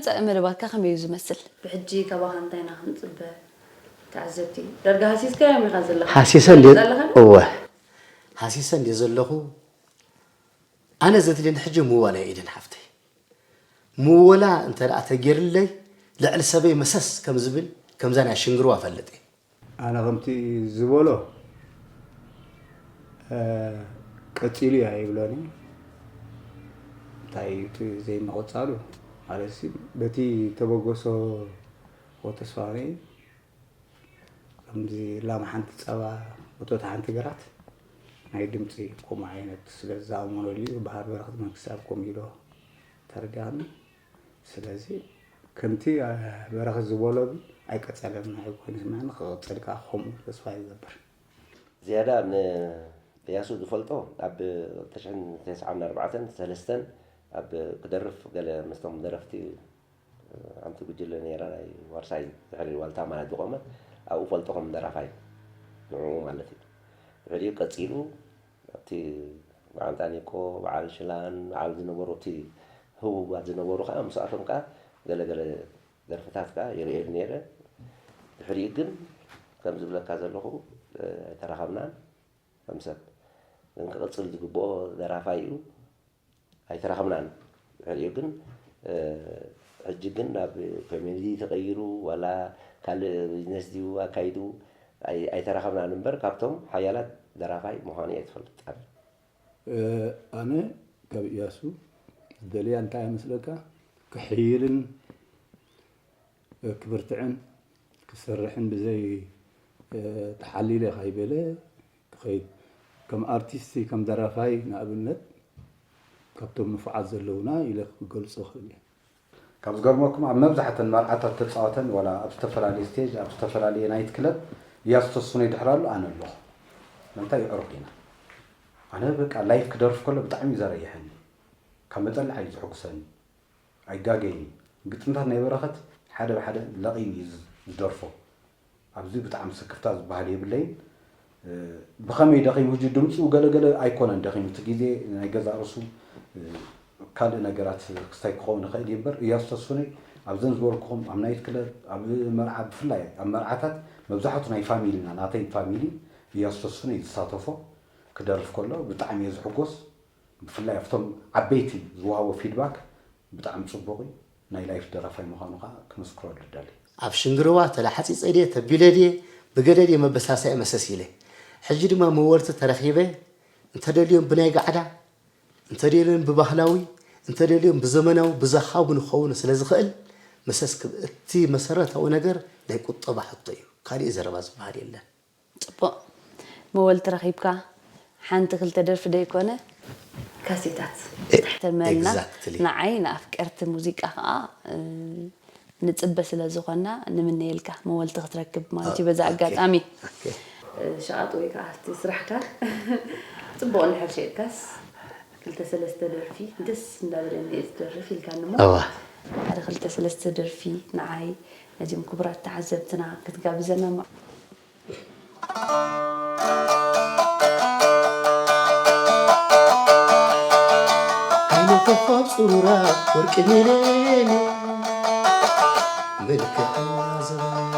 መጻኢ መደባትካ ከመይ እዩ ዝመስል? ብሕጂ ካባኻ እንታይ ኢና ክንጽበ? ተዓዘብቲ ዳርጋ ሃሲስካዮም ኢኻ ዘለኻ። ሃሲሰ እንድየ ዘለኻ? እወ ሃሲሰ እንድየ ዘለኹ። ኣነ ዘድልየኒ ሕጂ ምወላ እዩ ኢደን ሓፍተይ። ምወላ እንተ ደኣ ተጌርለይ ልዕሊ ሰበይ መሰስ ከም ዝብል ከምዛ ናይ ሽንግርዋ ፈልጥ እየ። ኣነ ከምቲ ዝበሎ ቀፂሉ እያ ይብለኒ። እንታይ እቲ ዘይምቕፃሉ ማለት ሲ በቲ ተበገሶ ተስፋ ከምዚ ላም ሓንቲ ፀባ እቶት ሓንቲ ግራት ናይ ድምፂ ከምኡ ዓይነት ስለ ዝኣመነሉ እዩ። በሃር በረኸት መንግስቲ ኣብ ከምኡ ኢሎ ተረዲኣኒ። ስለዚ ከምቲ በረኸት ዝበሎ ግን ኣይቀፀለን ኣይኮይኑ ስምዕኒ ክቕፅል ከዓ ከምኡ ተስፋ ይገብር። ዝያዳ ንእያሱ ዝፈልጦ ኣብ ክልተ ሽሕን ተስዓን ኣርባዕተን ሰለስተን ኣብ ክደርፍ ገለ ምስቶም ደረፍቲ ሓንቲ ጉጅለ ነይራ ናይ ዋርሳይ ድሕሪ ዋልታ ማለት ዝቆመት ኣብኡ ፈልጦ ከም ደራፋይ ንዕኡ ማለት እዩ ድሕሪኡ ቀፂሉ ኣብቲ በዓል ጣኒቆ በዓል ሽላን በዓል ዝነበሩ እቲ ህቡባት ዝነበሩ ከዓ ምስኣቶም ከዓ ገለገለ ደርፍታት ከዓ ይርእየሉ ነይረ ድሕሪኡ ግን ከም ዝብለካ ዘለኹ ኣይተራኸብናን ከም ሰብ ግን ክቕፅል ዝግብኦ ደራፋይ እዩ ኣይተራኸብናን ድሕሪኡ ግን ሕጂ ግን ናብ ኮሜዲ ተቐይሩ ዋላ ካልእ ቢዝነስ ድዩ ኣካይዱ ኣይተራኸብናን እምበር ካብቶም ሓያላት ደራፋይ ምዃኑ እየ ትፈልጥ ኣነ ካብ እያሱ ዝደልያ እንታይ መስለካ ክሕይልን ክብርትዕን ክሰርሕን ብዘይ ተሓሊለ ካይበለ ክኸይድ ከም ኣርቲስት ከም ደራፋይ ንኣብነት ካብቶም ንፉዓት ዘለውና ኢለ ክገልጾ ክእል እየ። ካብ ዝገርመኩም ኣብ መብዛሕተን መርዓታት ተፃወተን ዋላ ኣብ ዝተፈላለየ ስቴጅ ኣብ ዝተፈላለየ ናይት ክለብ እያሱ ተስኖ ይድሕር ኣሎ ኣነ ኣለኹ። ንምንታይ ይዕሩኽ ኢና። ኣነ በቃ ላይፍ ክደርፍ ከሎ ብጣዕሚ እዩ ዘረይሐኒ። ካብ መጠን ንዓይ እዩ ዝሕጉሰኒ። ኣይጋገይን እዩ። ግጥምታት ናይ በረኸት ሓደ ብሓደ ለቒሙ እዩ ዝደርፎ። ኣብዚ ብጣዕሚ ስክፍታ ዝበሃል የብለይን። ብኸመይ ደኺሙ ሕጂ ድምፁ ገለገለ ኣይኮነን ደኺሙ እቲ ግዜ ናይ ገዛእ ርእሱ ካልእ ነገራት ክስታይ ክኸውን ይኽእል እዩ እምበር እያሱ ተስፉነይ ኣብዘን ዝበልኩኹም ኣብ ናይት ክለብ ኣብ መርዓ ብፍላይ ኣብ መርዓታት መብዛሕቱ ናይ ፋሚሊና ናተይ ፋሚሊ እያሱ ተስፉነይ ዝሳተፎ ክደርፍ ከሎ ብጣዕሚ እየ ዝሕጎስ ብፍላይ ኣብቶም ዓበይቲ ዝወሃቦ ፊድባክ ብጣዕሚ ፅቡቕ እዩ። ናይ ላይፍ ደራፋይ ምዃኑ ከዓ ክምስክረሉ እደሊ። ኣብ ሽንግርዋ ተላሓፂፀ ድየ ተቢለ ድየ ብገለ ድየ መበሳሰያ መሰስ ኢለ ሕጂ ድማ መወልቲ ተረኺበ እንተደልዮም ብናይ ጋዕዳ እንተደልዮም ብባህላዊ እንተደልዮም ብዘመናዊ ብዘኻቡ ንኸውን ስለ ዝኽእል መሰስ ክብ እቲ መሰረታዊ ነገር ናይ ቁጠባ ሕቶ እዩ ካሊእ ዘረባ ዝበሃል የለን። ፅቡቕ መወልቲ ረኺብካ ሓንቲ ክልተ ደርፊ ደይኮነ ካሴታት ተሕተመልና ንዓይ ንኣፍቀርቲ ሙዚቃ ከዓ ንፅበ ስለ ዝኾና ንምነየልካ መወልቲ ክትረክብ ማለት እዩ በዛ ኣጋጣሚ ሸቓጥ ወይ ከዓ እቲ ስራሕካ ፅቡቕ እንድሕር ሸጥካስ ክልተ ሰለስተ ደርፊ ደስ እንዳበለኒ እየ ዝደርፍ ኢልካኒ እሞ ሓደ ክልተ ሰለስተ ደርፊ ንዓይ ነዚኦም ክቡራት ተዓዘብትና ክትጋብዘና ዓይኒ ኮኾብ ፅሩራ ወርቂ ሚሌን መልክዐኛ ዘመን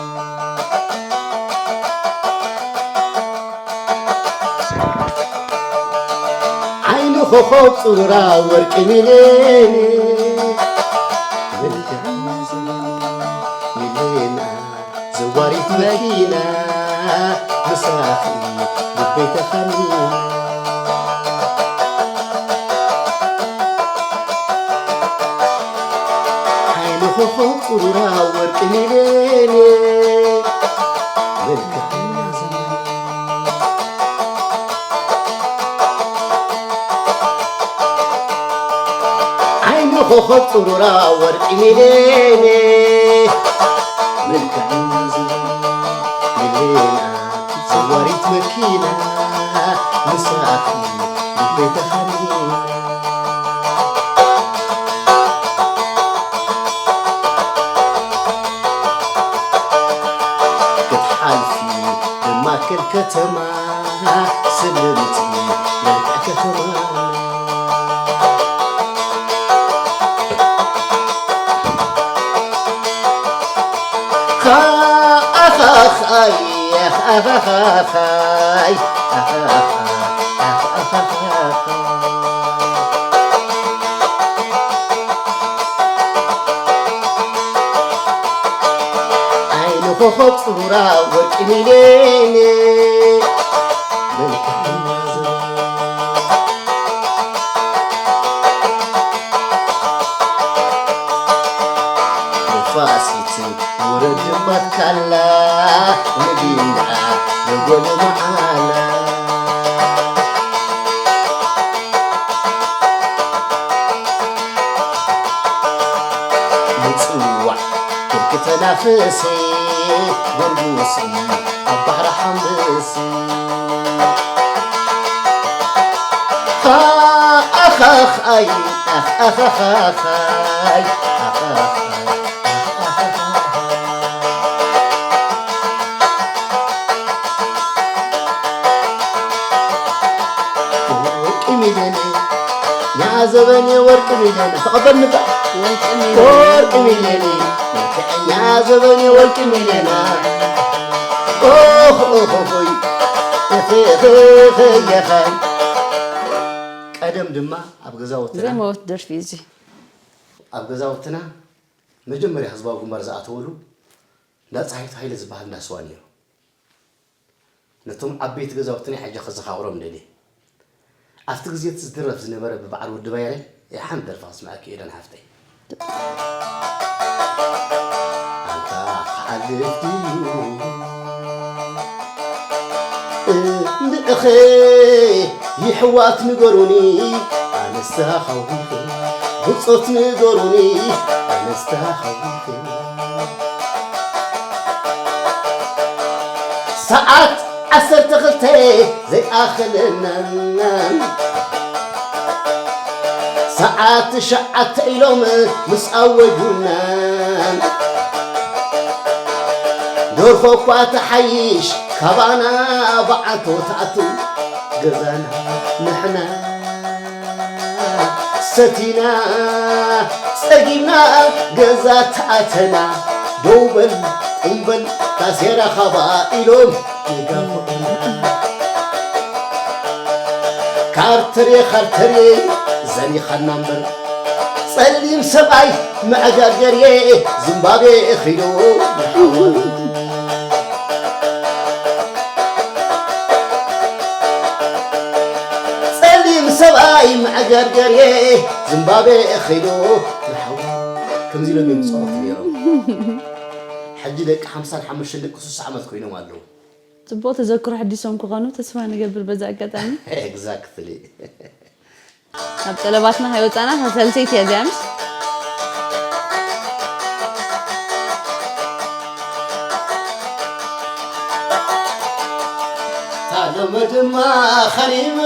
ዓይኒ ኮኾብ ፅሩራ ወርቂ ሚሌን መልክዐኛ ዘመን ሚሌና ዘዋሪት መኪና ምሳኺ ልበይ ተኻኒና ዓይኒ ኮኾብ ፅሩራ ወርቂ ሚሌን መልክዐኛ ዘመን ዓይኒ ኮኾብ ፅሩራ ወርቂ ሚሌን መልክዐኛ ዘመን ሚሌና ዘዋሪት መኪና ምሳኺ ልበይ ተኻኒና ክትሓልፊ ብማእከል ከተማ ስልምቲ መልክዕ ከተማ ኣኻኻኻይ፣ ኣኻኻኻይ። ዓይኒ ኮኾብ ጽሩራ ወርቂ ሚልዮን፣ መልክዐኛ ዘበን። ንፋሲት ውረድ ድማ ትካላ፣ ንጊንዳዕ ንጎል መዓላ። ምጽዋዕ ብርኪ ተናፍሲ፣ ጎርጉሲ ኣብ ባሕሪ ሓምሲ። ኣኻኻይ፣ ኣኻኻኻይ፣ ኣኻኻይ። ወርቂ ሚልዮን፣ ያ ዘበን የወርቂ ሚልዮን። ተቐበልኒ እባ። ወርቂ ሚልዮን። ወርቂ ሚልዮን፣ ያ ዘበን የወርቂ ሚልዮን። ኦሆ፣ ኦሆ፣ ኦሆይ። እፍ፣ እፍ፣ እፍ፣ የኸን። ቀደም ድማ ኣብ ገዛውትና፣ ዘይመወት ደርፊ እዩ እዚ። ኣብ ገዛውትና መጀመርያ ህዝባዊ ግንባር ዝኣተወሉ እንዳ ጸሃይቱ ሃይለ ዝበሃል እንዳ ስዋ ነይሩ። ነቶም ዓበይቲ ገዛውትና ሕጂ ከዘኻኽሮም ደልየ። ኣብቲ ግዜ እቲ ዝድረፍ ዝነበረ ብበዓል ወዲ ባይረ፣ እያ ሓንቲ ደርፊ ከስምዐኪ ኤደን ሓፍተይ። ኣንታ ክሓልፍ ድዩ እንድዒኸ፣ ይሕዋት ንገሩኒ፣ ኣነስ ተሃዊኸ። ብጾት ንገሩኒ፣ ኣነስ ተሃዊኸ። ሰዓት ዓሰርተ ክልተ ዘይኣኸለና፣ ሰዓት ትሽዓተ ኢሎም ምስ ኣወጁና፣ ደርሆ እኳ ትሓይሽ ካባና በዓልቶ ትኣቱ ገዛና ንሕና። ሰቲና ጸጊብና ገዛ ተኣተና፣ ደው በል ቁም በል ታሴራ ኻባ ኢሎም ይጋፍዑና። ካርተርየ ካርተርየ ዘኒኻና እምበር፣ ጸሊም ሰብኣይ መዕገርገርየ ዝምባብየ ኺዶ ንሓወል። ጸሊም ሰብኣይ መዕገርገርየ ዝምባብየ ኺዶ ንሓወል። ከምዚ ኢሎም እዮም ዝጻወቱ ነይሮም። ሕጂ ደቂ ሓምሳን ሓሙሽተን ደቂ ስሳ ዓመት ኮይኖም ኣለዉ። ጽቡቕ ተዘክሮ ሓዲሶም ክኾኑ ተስፋ ንገብር በዚ ኣጋጣሚ። ኤግዛክትሊ። ናብ ጠለባትና ከይወጻና፣ እታ ሳልሰይቲ እያ እዚኣ፣ ምሽ? እታ ሎሚ ድማ ኸሪመ፣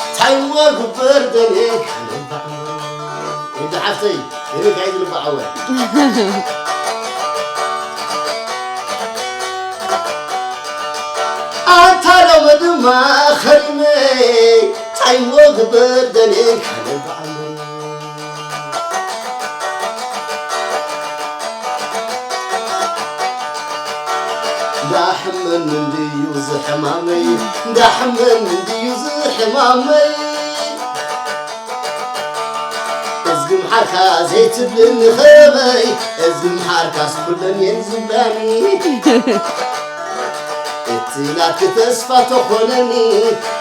እንታይ እሞ ግበር ደልየ፣ ካልእ በዓል። ወዲ ሓፍተይ፣ ይርጋይ ዝልባዓወ። ኣንታ ሎሚ ድማ ኸሪመ፣ እንታይ እሞ ግበር ደልየ፣ ካልእ በዓል። እንዳሕመኒ እንድዩ ዝሕማመይ፣ እንዳሕመኒ እንድዩ ዝሕማመይ። እዝጊ ምሓርካ ዘይትብልኒ ኸመይ፣ እዝጊ ምሓርካስ ኩለን እየን ዝብላኒ። እቲ ናትኪ ተስፋ ተኾነኒ፣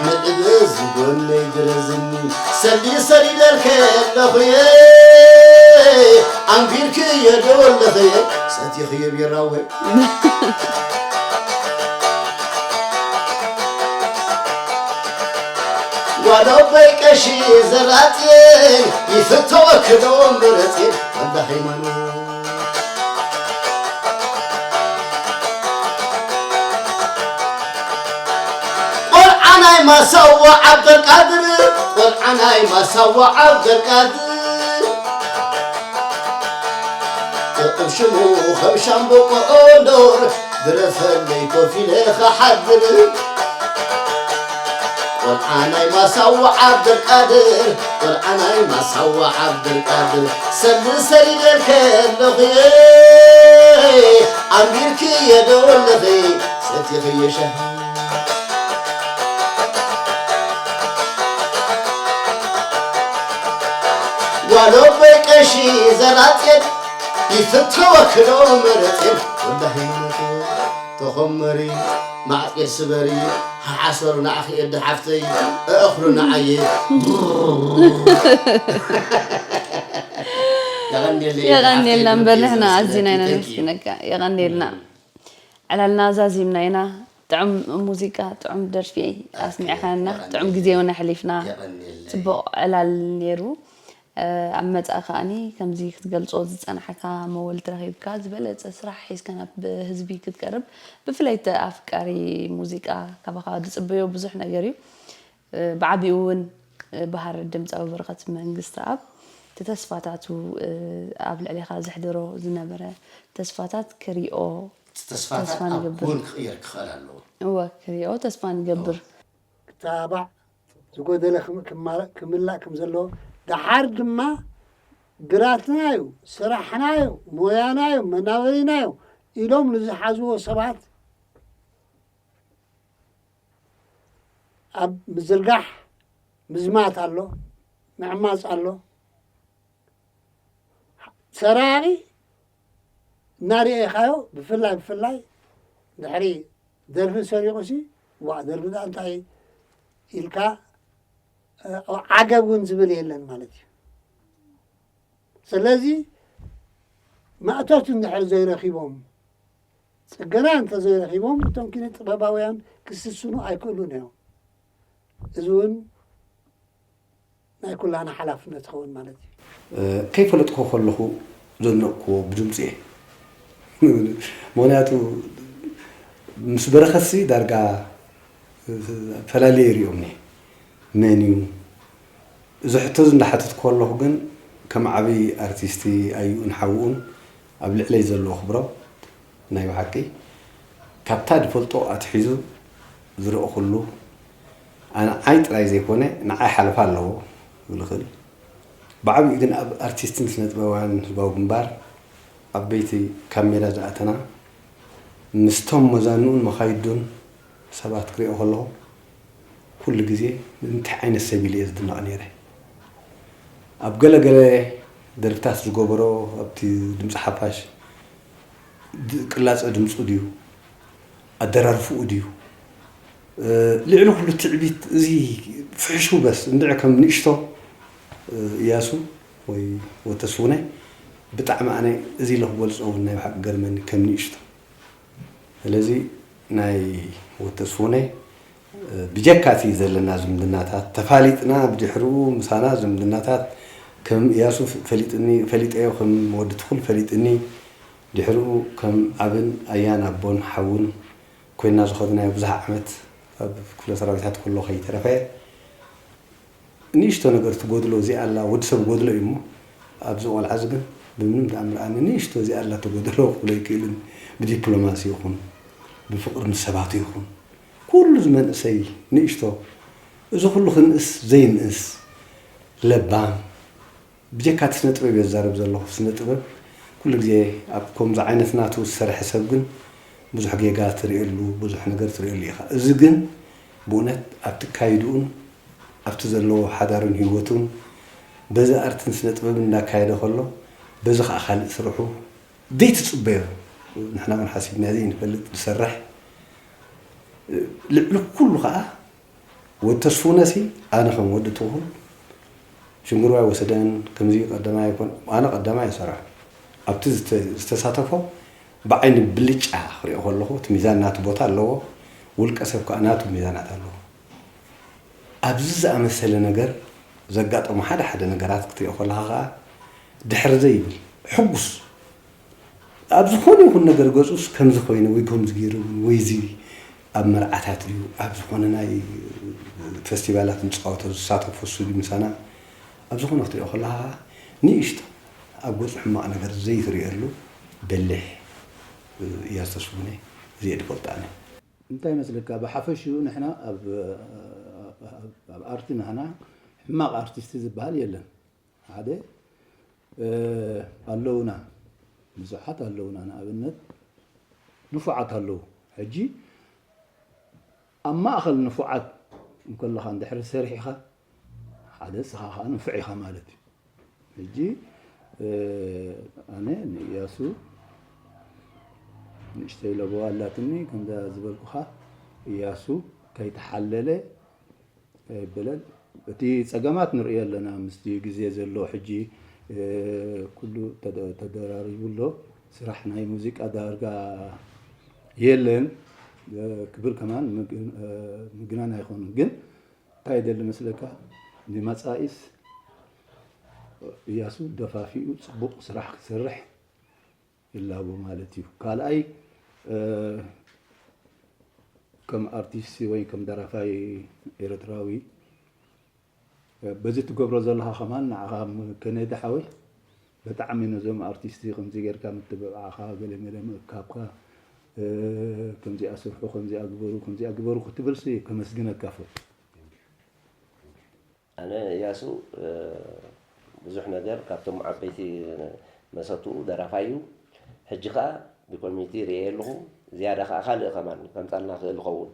ንዕበ ዝጎነይ ግረዝኒ። ሰሊ ሰሊ ኢለልከ ኣለኹየ፣ ኣንቢርክዮ ዶ ኣለኽየ፣ ሰቲኽዮ ቢራወ። ጓል ኣቦይ ቀሺ ዘራጥየን፣ ይፍተወኪ ዶ እምበረጽየን፣ ወልደ ሃይማኖት። ቆልዓ ናይ ማሳዋ ዓብደልቃድር፣ ቆልዓ ናይ ማሳዋ ዓብደልቃድር። ጥዑም ሽሙ ከም ሻምበቆ ኦንዶር፣ ድረፈለይ ኮፍ ኢለ ክሓድር። ቆልዓ ናይ ማሳዋ ዓብደልቃድር፣ ቆልዓ ናይ ማሳዋ ዓብደልቃድር፣ ሰልሰል ይደልከ ኣለኹ ኣንቢርኪ የደወለኺ ሰቲኺ የሸህ ዋሎ በቀሺ ዘራጤት ይፍተወክሎ መረጤት ወላሂ መረጤት ተኾመሪ ማዕቄ ስበሪ ሓሓሰሩ ንዓኺ እዲ ሓፍተይ እእኽሉ ንዓየ የቐንየልና እምበር ንሕና ኣዚና ኢና ነመስግነካ። የቐንየልና። ዕላልና ዛዚምና ኢና። ጥዑም ሙዚቃ፣ ጥዑም ደርፊ ኣስሚዕኻና፣ ጥዑም ግዜ እውን ኣሕሊፍና። ጽቡቕ ዕላል ነይሩ። ኣብ መጻኢ ከኣኒ ከምዚ ክትገልጾ ዝጸናሕካ መወልቲ ረኺብካ ዝበለጸ ስራሕ ሒዝካ ናብ ህዝቢ ክትቀርብ፣ ብፍላይ እቲ ኣፍቃሪ ሙዚቃ ካባኻ ዝጽበዮ ብዙሕ ነገር እዩ። ብዓቢኡ እውን በሃር ድምጻዊ በረኸት መንግስተኣብ እቲ ተስፋታቱ ኣብ ልዕሌኻ ዘሕድሮ ዝነበረ ተስፋታት ክሪኦ እቲ ተስፋታት ተስፋ ኣብ ንገብር። ጎል ክቕየር ክኽእል ኣለዎ። እወ፣ ክሪኦ ተስፋ ንገብር። ክተባባዕ፣ ዝጎደለ ክም- ክማላእ- ክምላእ ከም ዘለዎ፣ ደሓር ድማ ግራትና እዩ፣ ስራሕና እዩ፣ ሞያና እዩ፣ መናበሪና እዩ ኢሎም ንዝሓዝዎ ሰባት ኣብ ምዝርጋሕ ምዝማት ኣሎ፣ ምዕማፅ ኣሎ። ሰራቂ እናርኤኻዮ ብፍላይ ብፍላይ ድሕሪ ደርፊ ሰሪቑ ሲ ዋ ደርፊ ዳ እንታይ ኢልካ ዓገብ እውን ዝብል የለን ማለት እዩ። ስለዚ ማእቶት እንድሕር ዘይረኺቦም፣ ጽገና እንተዘይረኺቦም እቶም ኪነ ጥበባውያን ክስስኑ ኣይክእሉን እዮም። እዚ እውን ናይ ኩላና ሓላፍነት ይኸውን ማለት እዩ። ከይፈለጥኩ ከለኹ ዘነቕኩዎ ብድምፂ እየ። ምክንያቱ ምስ በረኸትሲ ዳርጋ ፈላልየ ይሪኦምኒ መን እዩ እዚ ሕቶ እዚ እንዳሓተትኩ ከለኹ ግን ከም ዓብዪ ኣርቲስቲ ኣዩኡን ሓውኡን ኣብ ልዕለይ ዘለዎ ክብሮ ናይ ብሓቂ ካብታ ዝፈልጦ ኣትሒዙ ዝረእኹሉ ኣነ ዓይ ጥራይ ዘይኮነ ንዓይ ሓለፋ ኣለዎ ክብል እኽእል። ብዓብዩ ግን ኣብ ኣርቲስትን ስነጥበባውያን ህዝባዊ ግንባር ዓበይቲ ካብ ሜዳ ዝኣተና ምስቶም መዛንኡን መኻይዱን ሰባት ክሪኦ ከለኹ ኩሉ ግዜ እንታይ ዓይነት ሰብ ኢለ እየ ዝድነቕ ነይረ። ኣብ ገለ ገለ ደርፍታት ዝገበሮ ኣብቲ ድምፂ ሓፋሽ ድ- ቅላፀ ድምፁ ድዩ ኣደራርፍኡ ድዩ ልዕሊ ኩሉ ትዕቢት እዚ ፍሕሹ በስ እንድዒ ከም ንእሽቶ እያሱ ወይ ወተስውነ ብጣዕሚ ኣነ እዚ ኢለ ክገልፆ እውን ናይ ብሓቂ ገርመኒ ከም ንእሽቶ ስለዚ ናይ ወተስውነ ብጀካ እቲ ዘለና ዝምድናታት ተፋሊጥና ብድሕሪኡ ምሳና ዝምድናታት ከም እያሱ ፈሊጥኒ ፈሊጠዮ ከም ወዲ ትኹል ፈሊጥኒ ድሕሪኡ ከም ኣብን ኣያን ኣቦን ሓውን ኮይና ዝኸድናዮ ብዙሕ ዓመት ኣብ ክፍለ ሰራዊታት ከሎ ከይተረፈ ንእሽቶ ነገር ትጎድሎ እዚኣ ኣላ ወዲ ሰብ ጎድሎ እዩ እሞ ኣብዚ ቆልዓ እዚ ግን ብምንም ተኣምር ኣነ ንእሽቶ እዚኣ ኣላ ትጎድሎ ክብሎ ይክእልን ብዲፕሎማሲ ይኹን ብፍቅሪ ምስ ሰባቱ ይኹን ኩሉ ዝመንእሰይ ንእሽቶ እዚ ኩሉ ክንእስ ዘይንእስ ለባም ብጀካ እቲ ስነ ጥበብ እየ ዝዛረብ ዘለኹ ስነ ጥበብ ኩሉ ግዜ ኣብ ከምዚ ዓይነት ናቱ ዝሰርሐ ሰብ ግን ብዙሕ ጌጋ ትርእየሉ ብዙሕ ነገር ትርእየሉ ኢኻ እዚ ግን ብእውነት ኣብቲ ካይድኡን ኣብቲ ዘለዎ ሓዳርን ህይወቱን በዚ ኣርትን ስነ ጥበብን እንዳካየደ ከሎ በዚ ከዓ ካልእ ስርሑ ዘይትፅበዮ ንሕና እውን ሓሲብና ዘይንፈልጥ ዝሰርሕ ልዕሊ ኩሉ ከዓ ወዲ ተስፉነሲ ኣነ ከም ወዲ ትኹል ሽንግርዋይ ወሰደን ከምዚ ቀደማይ ኣይኮን ኣነ ቀዳማይ ይሰርሕ ኣብቲ ዝተሳተፎ ብዓይኒ ብልጫ ክሪኦ ከለኹ እቲ ሚዛን ናቱ ቦታ ኣለዎ ውልቀ ሰብ ከዓ ናቱ ሚዛናት ኣለዎ ኣብዚ ዝኣመሰለ ነገር ዘጋጠሙ ሓደ ሓደ ነገራት ክትሪኦ ከለኻ ከዓ ድሕር ዘይብል ሕጉስ ኣብ ዝኾነ ይኹን ነገር ገፁስ ከምዚ ኮይነ ወይ ከምዚ ገይሩ እውን ወይ እዚ ኣብ መርዓታት ድዩ ኣብ ዝኾነ ናይ ፈስቲቫላት ንፃወቶ ዝሳተፎ እሱ ድዩ ምሳና ኣብ ዝኾነ ክትሪኦ ከለኻ ንእሽቶ ኣብ ገፁ ሕማቕ ነገር ዘይትሪእሉ በሊሕ እያ ዝተስጉነ እዚአ ድፈልጣ ኣነ እንታይ ይመስለካ ብሓፈሽኡ ንሕና ኣብ ኣርቲ ናህና ሕማቕ ኣርቲስቲ ዝበሃል የለን። ሓደ ኣለውና፣ ብዙሓት ኣለውና። ንኣብነት ንፉዓት ኣለዉ። ሕጂ ኣብ ማእኸል ንፉዓት እንከለኻ እንድሕር ሰሪሕኻ ሓደ ንስኻ ከዓ ንፉዕ ኢኻ ማለት እዩ። ሕጂ ኣነ ንእያሱ ንእሽተይ ለበዋ ኣላትኒ። ከምዛ ዝበልኩኻ እያሱ ከይተሓለለ ኣይበለን። እቲ ጸገማት ንርእዮ ኣለና። ምስቲ ግዜ ዘሎ ሕጂ ኩሉ ተደራሪቡ ኣሎ። ስራሕ ናይ ሙዚቃ ዳርጋ የለን ክብል ከማን ምግናን ኣይኮኑን። ግን እንታይ ይደሊ መስለካ፣ ንመጻኢስ እያሱ ደፋፊኡ ጽቡቕ ስራሕ ክሰርሕ ይላቦ ማለት እዩ። ካልኣይ ከም ኣርቲስት ወይ ከም ደራፋይ ኤርትራዊ በዚ ትገብሮ ዘለኻ ከማን ንዓኻ ከነደ ሓወይ ብጣዕሚ ነዞም ኣርቲስት ከምዚ ጌርካ ምትብባዕኻ ገለ መለ ምእካብካ ከምዚ ኣስርሑ ከምዚ ኣግበሩ ከምዚ ኣግበሩ ክትብልሲ ከመስግነካ ፈቱ። ኣነ እያሱ ብዙሕ ነገር ካብቶም ዓበይቲ መሰቱ ደራፋይ እዩ። ሕጂ ከዓ ብኮሚኒቲ ርእየ ኣለኹ። ዝያዳ ከዓ ካልእ ከማን ከምፃልና ክእል ይኸውን።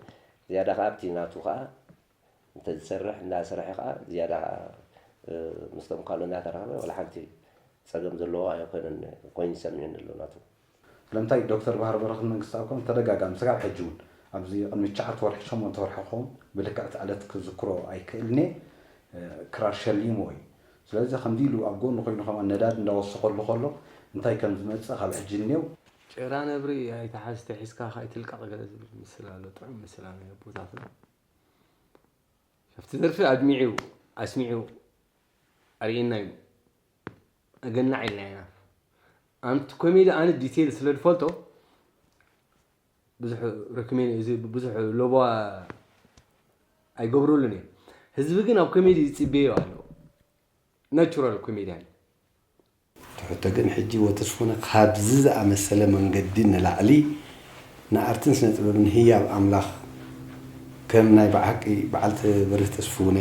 ዝያዳ ከዓ ኣብቲ ናቱ ከዓ እንተዝሰርሕ እንዳሰርሐ ከዓ ዝያዳ ከዓ ምስቶም ካልእ እንዳተራኸበ ዋላ ሓንቲ ፀገም ዘለዎ ኣይኮነን ኮይኑ ይሰምዕኒ ኣሎ ናቱ። ስለምንታይ ዶክተር ባህር በረኽን መንግስቲ ኣኮን ተደጋጋሚ ስጋብ ሕጂ እውን ኣብዚ ቅድሚ ትሽዓተ ወርሒ ሸሞንተ ወርሒ ክኸውን ብልክዕ እቲ ዕለት ክዝክሮ ኣይክእልን እየ ክራር ሸሊምዎ እዩ። ስለዚ ከምዚ ኢሉ ኣብ ጎኑ ኮይኑ ከማን ነዳድ እንዳወሰኸሉ ከሎ እንታይ ከም ዝመፅእ ካብ ሕጂ እኒው። ጭራ ነብሪ ኣይትሓዝ ተሒዝካ ከይትልቀቕ ገለ ዝብል ምስል ኣሎ። ጥዑም ምስላ ናይ ኣቦታትና። ኣብቲ ደርፊ ኣድሚዑ ኣስሚዑ ኣርእየና እዩ። ኣገናዕ ኢልና ኢና። ኣንቲ ኮሜዲ ኣነ ዲቴይል ስለ ዝፈልጦ ብዙሕ ረክሜን እዚ ብዙሕ ሎቦ ኣይገብሩሉን እዮም። ህዝቢ ግን ኣብ ኮሜዲ ይፅበዮ ኣሎ። ናቹራል ኮሜድያን ትሕቶ ግን ሕጂ ወተስፉነ ካብዚ ዝኣመሰለ መንገዲ ንላዕሊ ንኣርትን ስነ ጥበብን ህያብ ኣምላኽ ከም ናይ ብሓቂ በዓልቲ በርህ ተስፉነ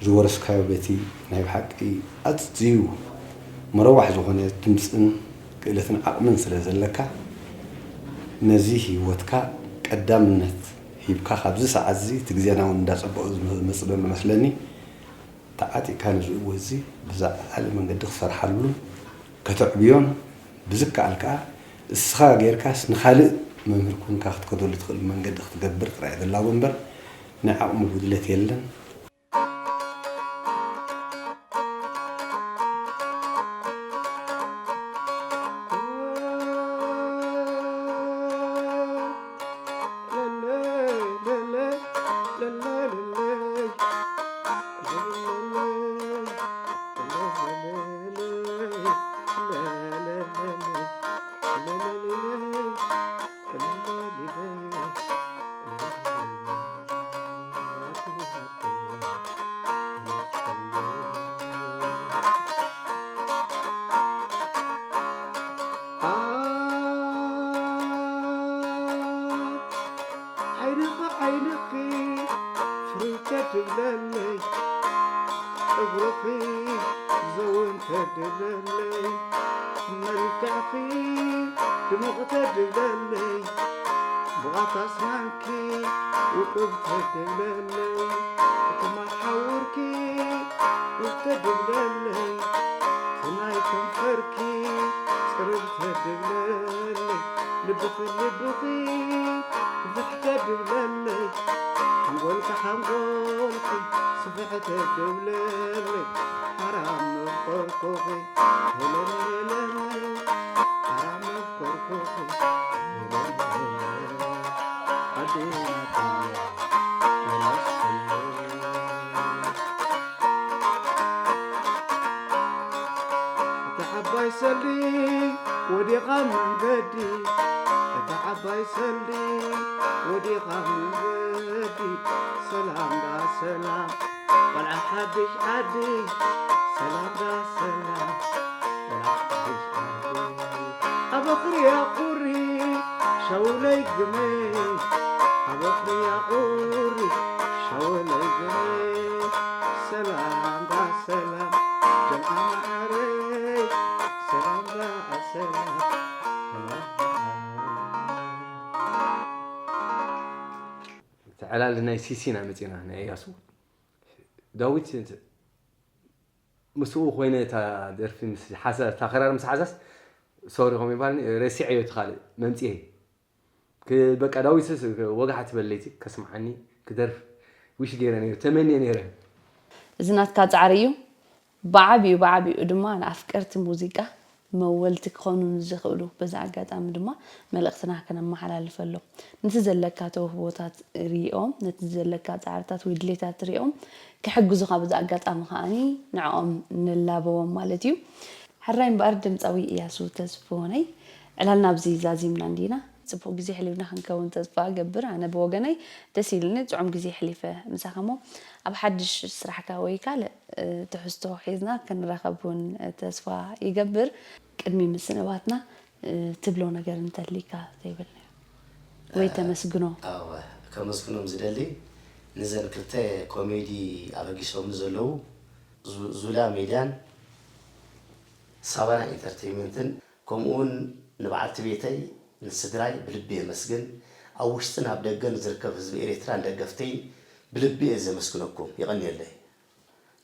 ዝወረስካዮ በቲ ናይ ብሓቂ ኣዝዩ መረዋሕ ዝኾነ ድምፅን ክእለትን ዓቕምን ስለ ዘለካ ነዚ ህይወትካ ቀዳምነት ሂብካ ካብዚ ሰዓት እዚ እቲ ግዜና እውን እንዳፀበቐ ዝመፅእ ዘሎ መስለኒ። ተዓጢቕካ ንዝእወ እዚ ብዝዓለ መንገዲ ክሰርሓሉን ከተዕብዮን ብዝከኣል ከኣ እስኻ ጌርካስ ንኻልእ መምህር ኮንካ ክትከደሉ ትኽእል መንገዲ ክትገብር ጥራይ ዘላቦ እምበር ናይ ዓቕሚ ጉድለት የለን። ዓይንኺ ዓይንኺ ፍርይ ተድብለለይ እግርኺ ዘውን ተድብለለይ መልክዕኺ ድምቕ ተድብለለይ ብቓታ ስናንኪ ውቅብ ተድብለለይ እቲ መሓውርኪ ውብ ተድብለለይ እቲ ናይ ከንፈርኪ ጽርብ ተድብለለይ ልብኺ ልብኺ ፍትሕ ተድብለለይ ሓንጎልኪ ሓንጎልኪ ስፍሕ ተድብለለይ ሓራም መፍቀርኩኺ ሄለለለለ ሓራም መፍቀርኩኺ ሄለለለለ ዓደይ ናተይ ዓባይ ሰልዲ ወዲቓ መንገዲ እታ ዓባይ ሰልዲ ወዲቓ መንገዲ ሰላም ዳ ሰላም ቆልዓ ሓድሽ ዓዲ ሰላም ዳ ሰላም ቆልዓ ሓድሽ ዓዲ ኣበኽርያ ቁሪ ሸውለይ ግመይ ኣበኽርያ ቁሪ ሸውለይ ግመይ ላል ናይ ሲሲና መጺና ናይ እያሱ ዳዊት ምስኡ ኮይነ እታ ደርፊ ምስ ሓዛ እታ ክራር ምስ ሓዛስ ሶሪ ከም ይባል ረሲዐዮ እቲ ካልእ መምጽኤ በቃ ዳዊትስ ወጋሕ ትበለይቲ ከስምዓኒ ክደርፍ ዊሽ ገይረ ነይረ ተመንየ ነይረ። እዚ ናትካ ፃዕሪ እዩ። ብዓብኡ ብዓብኡ ድማ ንኣፍቀርቲ ሙዚቃ መወልቲ ክኾኑ ንዝኽእሉ በዚ ኣጋጣሚ ድማ መልእኽትና ከነመሓላልፈሎም። ነቲ ዘለካ ተውህቦታት ሪኦም፣ ነቲ ዘለካ ፃዕርታት ወይ ድሌታት ሪኦም ክሕግዙኻ በዚ ኣጋጣሚ ከዓኒ ንዕኦም ንላበዎም ማለት እዩ። ሕራይ እምበኣር ድምፃዊ እያሱ ተስፍሆነይ ዕላልና ኣብዚ ዛዚምና እንዲና። ፅቡቕ ግዜ ሕሊፍና ክንከውን ተስፋ እገብር። ኣነ ብወገነይ ደስ ኢልኒ ጥዑም ግዜ ሕሊፈ ምሳኸሞ ኣብ ሓድሽ ስራሕካ ወይ ካልእ ትሕዝቶ ሒዝና ክንራኸብ እውን ተስፋ ይገብር። ቅድሚ ምስንባትና ትብሎ ነገር እንተሊካ ዘይበልናዮ ወይ ተመስግኖ። ከመስግኖም ዝደሊ ንዘን ክልተ ኮሜዲ ኣበጊሶም ዘለዉ ዙላ ሜድያን ሳባና ኢንተርቴይመንትን ከምኡ እውን ንበዓልቲ ቤተይ ንስድራይ ብልቢ የመስግን። ኣብ ውሽጥን ኣብ ደገን ዝርከብ ህዝቢ ኤርትራን ደገፍተይን ብልቢ እየ ዘመስግነኩም። የቐንየለይ።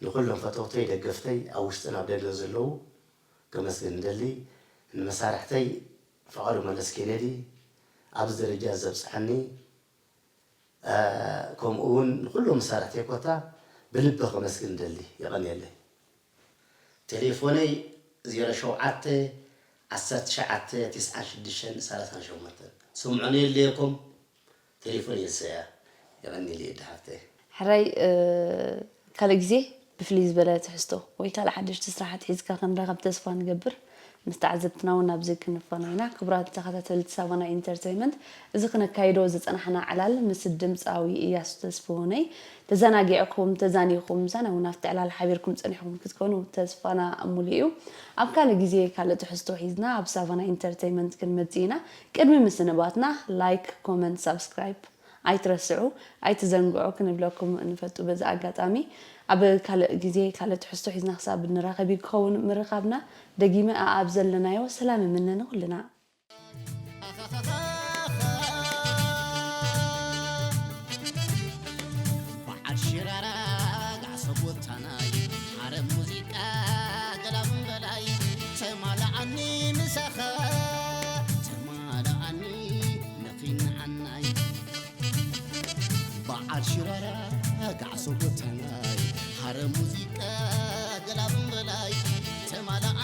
ንኹሎም ፈተውተይ ደገፍተይ ኣብ ውሽጥን ኣብ ደገን ዘለዉ ከመስግን እደሊ። ንመሳርሕተይ ፍቓዱ መለስ ኬነዲ ኣብዚ ደረጃ ዘብጽሐኒ ከምኡ እውን ንኹሎም መሳርሕተይ ኮታ ብልቢ ከመስግን እደሊ። የቐንየለይ። ቴሌፎነይ ዜሮ ሸውዓተ ዓሰርተ ትሽዓተ ትስዓን ሽዱሽተን ሰላሳን ሸሞንተን። ስምዑኒ የድልየኩም። ቴሌፎን የሰያ። የቐንየለይ የዲ ሓፍተይ። ሕራይ ካልእ ግዜ ብፍልይ ዝበለ ትሕዝቶ ወይ ካልእ ሓደሽቲ ስራሓት ሒዝካ ክንራኸብ ተስፋ ንገብር። ምስ ተዓዘብትና እውን ኣብዚ ክንፋኖ ኢና። ክቡራት ተኸታተልቲ ሳባና ኢንተርተይመንት እዚ ክነካይዶ ዝጸናሕና ዕላል ምስ ድምጻዊ እያሱ ተስፍሆነይ ተዘናጊዕኩም ተዛኒኹም ምሳና እውን ኣብቲ ዕላል ሓቢርኩም ጸኒሕኩም ክትኮኑ ተስፋና ሙሉእ እዩ። ኣብ ካልእ ግዜ ካልእ ትሕዝቶ ሒዝና ኣብ ሳቫና ኢንተርተይመንት ክንመጽእ ኢና። ቅድሚ ምስንባትና ላይክ፣ ኮመንት፣ ሳብስክራይብ ኣይትረስዑ ኣይትዘንግዑ ክንብለኩም ንፈቱ። በዚ ኣጋጣሚ ኣብ ካልእ ግዜ ካልእ ትሕዝቶ ሒዝና ክሳብ ንራኸብ እዩ ክኸውን ምርኻብና። ደጊመ ኣኣብ ዘለናዮ ሰላም እምነ ንኹልና። በዓል ሽራራ ጋዕሶ ጎታናይ ሓረም ሙዚቃ ገላም በላይ ተማልኣኒ ምሳኻ ተማልኣኒ ነኺንዓናይ በዓል ሽራራ ጋዕሶ ጎታናይ ሓረም ሙዚቃ ገላም በላይ ተማልኣ